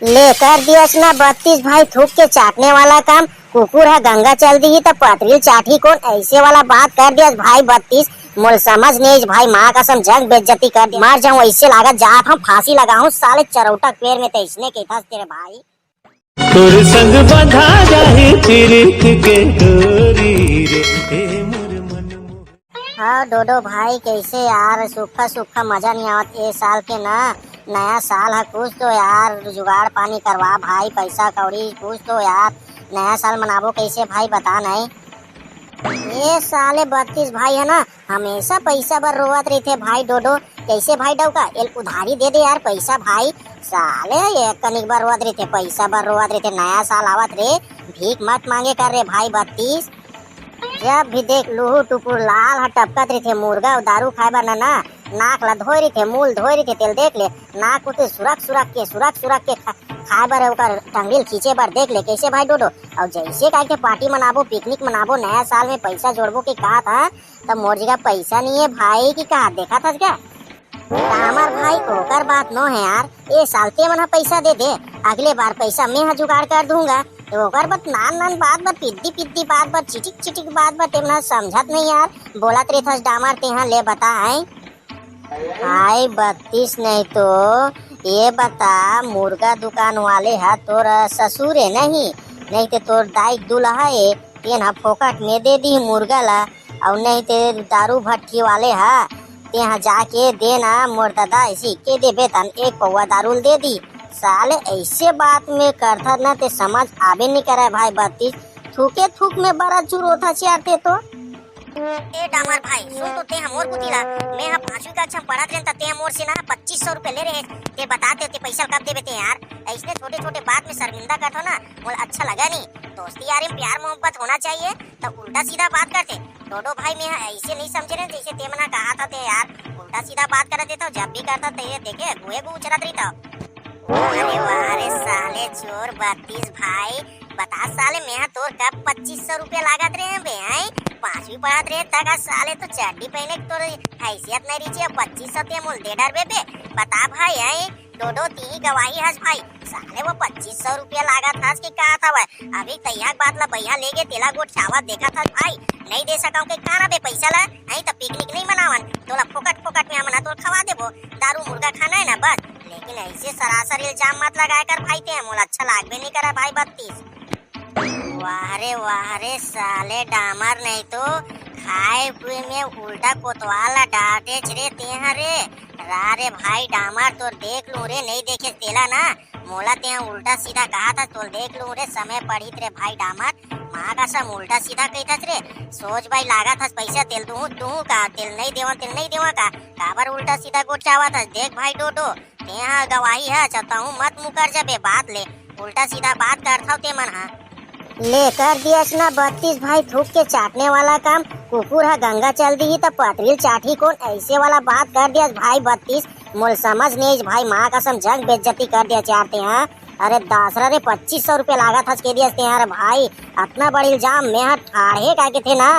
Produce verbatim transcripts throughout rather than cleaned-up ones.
ले कर दियस ना बत्तीस भाई, थूक के चाटने वाला काम। कुकुर ह गंगा चल दिही त पतरी ल चाटही कोन? ऐसे वाला बात कर दियस भाई बत्तीस। मोल समझ नहीं आइस भाई, माँ कसम जग बेइज्जती कर दिया। मर जाऊं ऐसे लागत, जात हम फांसी लगाऊं साले चरौटा के पेड़ में, त इसने कहता तेरे भाई। तोर संग बंधा जाही पीरित के डोरी रे, ए मोर मन मोहन। हाँ डोडो भाई, कैसे यार, सूखा सूखा मजा नहीं आवत ए साल के ना। नया साल है, कुछ तो यार जुगाड़ पानी करवा भाई, पैसा कौड़ी कुछ तो यार। नया साल मनाबो कैसे भाई, बता नहीं। ये साले बत्तीस भाई है ना, हमेशा पैसा बर रोवत रहिथे भाई डोडो। कैसे भाई डौका, एल उधारी दे दे यार पैसा भाई। साले एक कनिक बर रोवत रहिथे, पैसा बर रोवत रहिथे। नया साल आवत रे, भीख मत मांगे कर रे भाई बत्तीस। जब भी देख लुहु टुपुर लाल ह टपकत रहिथे, मुर्गा अउ दारू खाए बर ना, ना नाक ला धोए रहिथे, मुल धोए रहिथे, तेल देख ले, नाक उते सुरक सुरक के, सुरक सुरक के खा-, खाए बर ओकर टंगड़ी ल खींचे बर देख ले, कैसे भाई डोडो। अउ जैसे कहिके पार्टी मनाबो, पिकनिक मनाबो, नया साल में पैसा जोड़बो के कहत ह, त मोर जगह पैसा नहीं है भाई की कहत, देखत हस क्या? डामर भाई, ओकर बात नो है यार, ए साल ते मन ह पैसा दे दे, अगले बार पैसा मैं ह जुगाड़ कर दूंगा। तो ओकर बर नान नान बात बर, पिद्दी पिद्दी बात बर, चिटिक चिटिक बात बर ते मन ह समझत नहीं यार, बोलत रहिथस डामर ते ह। ले बता, आय हाय बत्तीस, नहीं तो ये बता, मुर्गा दुकान वाले ह तोर ससुर है नहीं, नहीं ते तोर दाई के दूल्हा है, तेन ह फोकट में दे दी मुर्गा ला, अउ नहीं ते दारू भट्ठी वाले ह, ते ह जाके देना मोर ददा, ऐसी के देबे तन एक पौवा दारू ल दे दी। साले ऐसे बात में करथस ना, ते समझ आबे नहीं करे भाई बत्तीस, थूके थूक में बड़ा चुर होथस यार ते तो। ए डामर भाई, सुन तो, ते ह मोर कुती ला, मैं ह पांचवी कक्षा में पढ़त रहेन त ते ह मोर से ना पच्चीस सौ रुपया ले रहे, ते बता ते, ते पैसा कब देबे ते यार? ऐसने छोटे छोटे बात में शर्मिंदा करथो ना, मोला अच्छा लगा नहीं। दोस्ती यारी में प्यार मोहब्बत होना चाहिए, त उल्टा सीधा बात करथे। डोडो भाई, मैं ह ऐसे नहीं समझे रहे जैसे ते मन ह कहा था ते यार, उल्टा सीधा बात करत देथव, जब भी करथव ते देखे गुए गु उचरत रहिथव। अरे वाह रे साले चोर बत्तीस भाई, बता साले, मैं ह तोर कब पच्चीस सौ रुपया लागत रहे बे, हैं? पांचवी पढ़त रहे तक आज साले तो चड्डी पहने के तोर हैसियत नहीं रही, अब पच्चीस सौ ते मोल दे डरबे बे। बता भाई, हैं? डोडो तीही गवाही हस भाई। साले वो पच्चीस सौ रुपया लागत हस के का था वह? अभी तैयार बात ला भैया ले गे, तेला गोठियावा देखत हस भाई। नहीं दे सकम के काना बे पैसा ला, हैं? त पिकनिक नहीं मनावन, तोला फोकट फोकट में हमन ह तोर खवा देबो। दारू मुर्गा खाना है ना बस। लेकिन ऐसे सरासर इल्जाम मत लगाए कर भाई, ते मोला अच्छा लागबे नहीं करा भाई बत्तीस। वाह रे वाह रे साले डामर, नहीं तो खाए पिए में उल्टा कोतवाल ला डांटेच रे ते ह रे। रा रे भाई डामर, तोर देख लूं रे, नहीं देखे तेला ना, मोला ते ह उल्टा सीधा कहा था, तोल देख लूं रे, समय पढ़ित रे भाई डामर। माँ कसम उल्टा सीधा कहिथस रे। सोच भाई, लागत हस पैसा तेल दूहूं, दूहूं का? तेल नहीं देवा, तेल नहीं देवा का? काबर उल्टा सीधा गोठियावत हस? देख भाई डोडो, तेहा गवाही ह, चतहूं मत मुकर जबे बात ले, उल्टा सीधा बात करथव ते मन ह। ले कर दियस ना बत्तीस भाई, थूक के चाटने वाला काम। कुकुर ह गंगा चल दिही त पतरी ल चाटही कोन, ऐसे वाला बात कर दियस भाई बत्तीस। मोल समझ नहीं आइस भाई, माँ कसम जग बेइज्जती कर दिया चार ते ह। अरे दासरा रे, पच्चीस सौ रुपया लागत हस के दियस ते ह रे भाई। अतना बड़ इल्जाम, मैं ह ठाढ़े का के थे ना,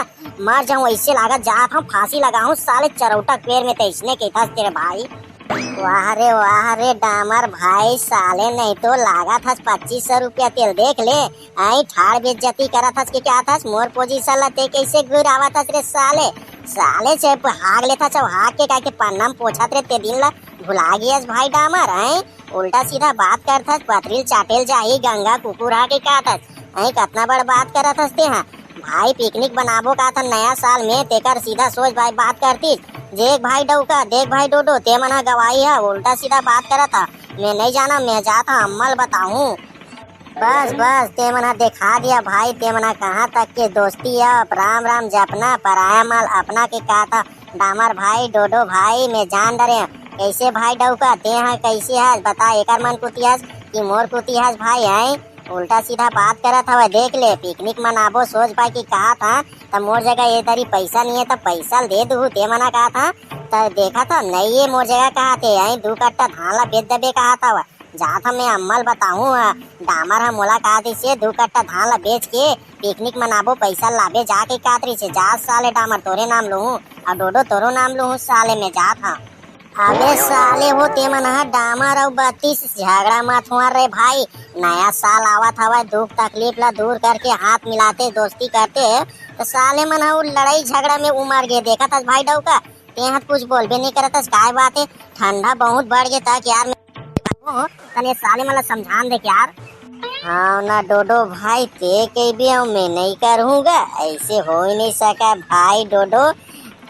मर जाऊं ऐसे लागत, जात हम फांसी लगाऊं साले चरौटा के पेड़ में, तैसने के थस तेरे भाई। वाह रे वाह रे डामर भाई, साले नहीं तो लागत हस पच्चीस सौ रुपया तेल देख ले। आई ठाड़ बेइज्जती करत हस के क्या थस? मोर पोजीशन ला ते कैसे गिरावत हस रे साले? साले से हाग लेथस, अब हाग के काहे के पन्ना में पोछत रे ते दिन ला भुला गियस भाई डामर, हैं? उल्टा सीधा बात करत हस, पतरी ल चाटे ल जाही गंगा कुकुर हा के का थस? हैं, कतना बड़ बात करत हस ते हा? भाई पिकनिक बनाबो का था नया साल में, तेकर सीधा सोच भाई बात करतीस। देख भाई डौका, देख भाई डोडो, ते मन हा गवाही हा, उल्टा सीधा बात करत हा। मैं नहीं जाना, मैं जात हा अम्मा ल बताहूँ। बस बस, ते मन हा देखा दिया भाई, ते मन हा कहाँ तक के दोस्ती है। अब राम राम जपना, पराया माल अपना के का था। डामर भाई, डोडो भाई, मैं जान डरे हूँ। कैसे भाई डौका, ते हा कैसे हस? बता, एकर मन कुतियास कि मोर कुतियास भाई, हैं? उल्टा सीधा बात करत हवय, देख ले, पिकनिक मनाबो सोच पाए कि कहा था, त मोर जगह ये तरी पैसा नहीं है, त पैसा ल दे दूहू, ते मना कहा था, त देखा था, नहीं ये मोर जगह कहा थे, यहीं दू कट्टा धान ला बेच देबे कहा था, जात ह मैं अम्मा ल बताहूँ, डामर ह मोला कहा थे से दू कट्टा धान ला बेच के पिकनिक मनाबो, पैसा लाबे जाके कात रही से, जा साले डामर तोरे नाम लूहूँ, और डोडो तोरो नाम लूहूँ साले, मैं जात हा। अबे साले हो, ते मन ह डामर अउ बत्तीस झगड़ा मत हुआ रे भाई। नया साल आवत हवय, दुख तकलीफ ला दूर करके हाथ मिलाते, दोस्ती करते, तो साले मन ह उ लड़ाई झगड़ा में उमर गे। देखत हस भाई डौका, ते ह कुछ बोलबे नहीं करत हस, काय बात है? ठंडा बहुत बढ़ गे तक यार। मैं तने साले मन ला समझान दे यार। हाँ ना डोडो भाई, ते कहिबे अउ मैं नहीं करहूँ गा, ऐसे हो ही नहीं सका भाई डोडो।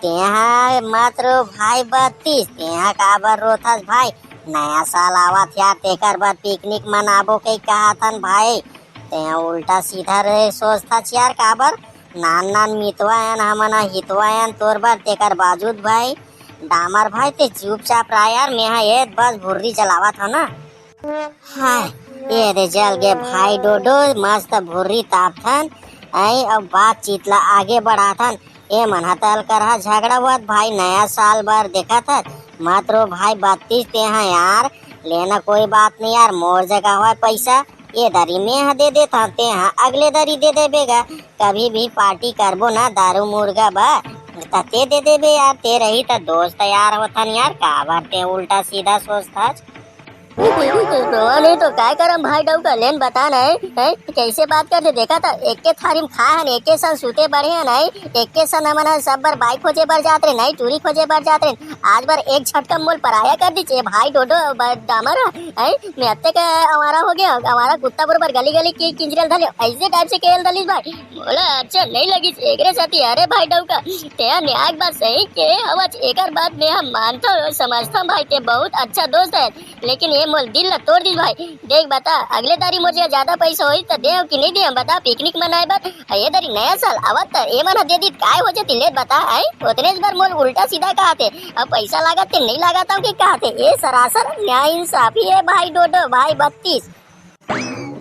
तेहा मात्र भाई बत्तीस, तेहा काबर रोथस भाई? नया साल आवत यार, तेकर बर पिकनिक मनाबो कहि कहत हन भाई। तेहा उल्टा सीधा रहे सोचथस यार, काबर? नान नान मितवा अन हमन ह हितवा अन तोर बर, तेकर बावजूद भाई। डामर भाई ते चुपचाप रह यार, मेहा ए बस भुर्री चलावत हव ना। हाय, ए दे जल गे भाई डोडो, मस्त भुर्री तापथन, ऐ अब बातचीत ला आगे बढ़ाथन। ए मन ह तल करहा झगड़ा हुआ भाई, नया साल बर देखत हस, मत रो भाई बत्तीस तेहा यार, लेना कोई बात नहीं यार, मोर जगह हुआ पैसा, ए दरी में ह दे देत हव, तेहा अगले दरी दे देबे गा। कभी भी पार्टी करबो ना दारू मुर्गा बर, त ते दे देबे यार, ते रही त दोस्त यार होथन यार, काबर ते उल्टा सीधा सोचथस? रोवा नहीं तो काय करम भाई डौका, लेन बता नहीं, हैं? कैसे बात करथे? देखा था, एक के थारी में खा हन, एक के संग सूते बढ़े हन, नहीं? एक के संग हमन ह सब बर बाई खोजे बर जात रहे, नहीं टूरी खोजे बर जात रहे। आज बर एक झटका मोल पराया कर दीजिए भाई डोडो ब-, डामर, हैं? मैं अत्ते के आवारा हो गया, आवारा कुत्ता बरोबर गली गली की किंजरल धले, ऐसे टाइप से केल धलिस भाई। मोला अच्छा नहीं लगिस एकरे साथी। अरे भाई डौका, तेहा न्याय बात सही के हवच, एकर बात मैं हम मानथव, समझथव भाई, ते बहुत अच्छा दोस्त है, लेकिन ये मोल दिल ला तोड़ दिस भाई। देख बता, अगले दारी मोर जगह ज्यादा पैसा होई त देव कि नहीं देव बता, पिकनिक मनाए बर। अ ये दारी नया साल आवत त ए मन ह दे दीत, काय हो जती ले बता, हैं? ओतने बार मोल उल्टा सीधा कहा थे, अब पैसा लागत ते नहीं लागत हूँ कि कहा थे, ये सरासर न्याय इंसाफी है भाई डोडो, भाई बत्तीस।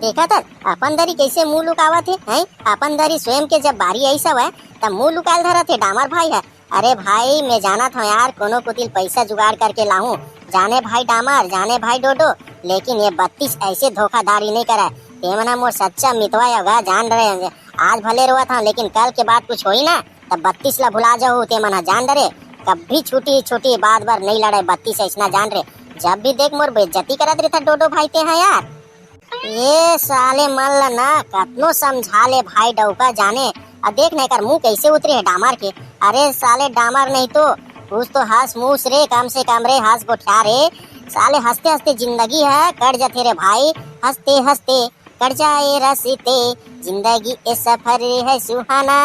देखा था अपन दरी कैसे मुंह लुकावत हे, हैं? अपन दरी स्वयं के जब बारी आई सब है, तब मुंह लुकाल धरत हे डामर भाई है। अरे भाई, मैं जानत हूँ यार, कोनो कुतिल पैसा जुगाड़ करके लाहूँ, जाने भाई डामर, जाने भाई डोडो, लेकिन ये बत्तीस ऐसे धोखाधारी नहीं करे। ते मना मोर सच्चा मितवा अगा जान रहे हैं। आज भले रोवत हूँ, लेकिन कल के बाद कुछ होई ना, तब बत्तीस ला भुला जाहू। ते मना जान डरे, कभी छोटी छोटी बात बर नहीं लड़े बत्तीस, ऐसना जान रे। जब भी देख मोर बेइज्जती करत रहता डोडो भाई ते है यार। ये साले मन ल ना कतनो समझा ले भाई डौका जाने। अब देख ना एकर मुंह कैसे उतरे है डामर के। अरे साले डामर नहीं तो कुछ तो हंस मूस रे, कम से कम रे हंस गोठिया रे। साले हंसते हंसते जिंदगी है कट जथे रे भाई, हंसते हंसते कट जाए रस्ते, जिंदगी ए सफर है सुहाना।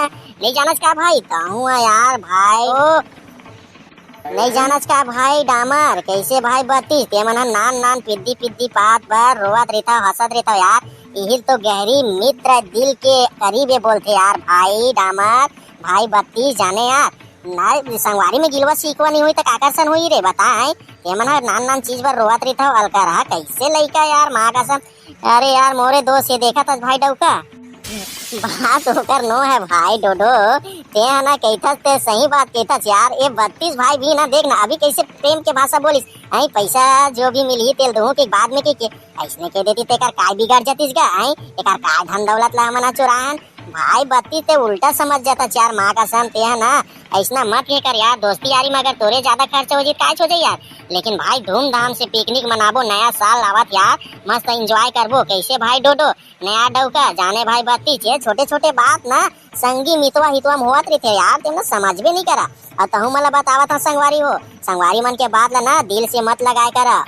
नहीं जानस का भाई, तहूँ यार भाई ओ। नहीं जानस का भाई डामर, कैसे भाई बत्तीस, ते मन ह नान नान पिद्दी पिद्दी बात बर रोवत रहिथव, हंसत रहिथव यार। इही तो गहरी मित्र दिल के करीब ए बोलथे यार भाई डामर, भाई बत्तीस जाने यार। ना संगवारी में गिलवा सीखवा नहीं होई त काकर सन होई रे बताए। ते मन ह नान नान चीज बर रोवत रहिथव, अलकर ह कैसे लइका यार माँ कसम। अरे यार मोरे दोस्त, ये देखत हस भाई डौका, बात ओकर नो है भाई डोडो, ते ह ना कहिथस ते सही बात कहिथस यार। ये बत्तीस भाई भी ना देख ना अभी कैसे प्रेम के भाषा बोलिस, आई पैसा जो भी मिलही तेल दूहूं के बाद में के, के ऐसने कह देती तेकर काय बिगड़ जतिस गा, आई एकर काय धन दौलत ला हमन ह चुरान। भाई बत्तीस ते उल्टा समझ जाता यार माँ कसम, ते ह ना ऐसना मत के कर यार, दोस्ती यारी में अगर तोरे ज्यादा खर्च हो जी काय हो जाए यार। लेकिन भाई धूमधाम से पिकनिक मनाबो, नया साल आवत यार, मस्त एंजॉय करबो। कैसे भाई डोडो, नया डौका, जाने भाई बत्तीस, ये छोटे छोटे बात ना संगी मितवा हितवा में होवत रहिथे यार, तेन समझबे नहीं करा। और तहूँ मला बतावत हूँ संगवारी हो, संगवारी मन के बात ला ना दिल से मत लगाए करा।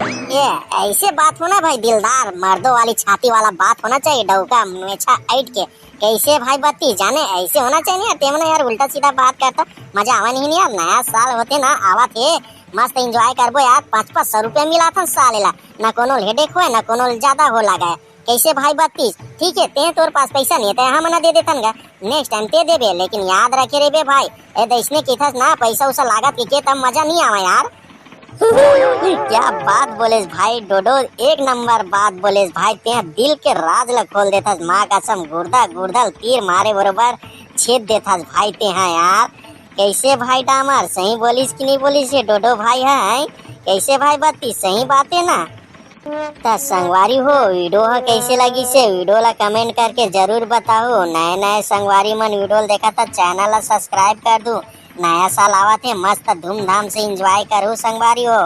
ये ऐसे बात होना भाई दिलदार, मर्दों वाली छाती वाला बात होना चाहिए, डौका मेछा ऐट के। कैसे भाई बत्तीस जाने ऐसे होना चाहिए यार, तेमन यार उल्टा सीधा बात करता, मजा आवा नहीं यार। नया साल होते ना आवत हे, मस्त एंजॉय करबो यार। पाँच पाँच सौ रुपया मिला था साले ला, ना कोनो हेडेक होए ना कोनो ज्यादा हो लगा है। कैसे भाई बत्तीस, ठीक है ते तोर पास पैसा नहीं है ते हम ना दे देथन गा, नेक्स्ट टाइम ते देबे, लेकिन याद रखे रेबे भाई, ए दैसने किथस ना पैसा उसा लागत के, के तब मजा नहीं आवा यार। क्या बात बोलेस भाई डोडो, एक नंबर बात बोलेस भाई, ते दिल के राज ला खोल देथस, माँ कसम गुर्दा गुर्दा ल तीर मारे बरोबर छेद देथस भाई ते, हाँ यार। कैसे भाई डामर सही बोलिस कि नहीं बोलिस ये डोडो भाई है, हैं? कैसे भाई बत्तीस सही बात है ना? त संगवारी हो वीडियो ह कैसे लगिस हे वीडियो ला कमेंट करके जरूर बताओ। नए नए संगवारी मन वीडियो ला देखा त चैनल ला सब्सक्राइब कर दू। नया साल आवत हे, मस्त धूमधाम से एंजॉय करू संगवारी हो।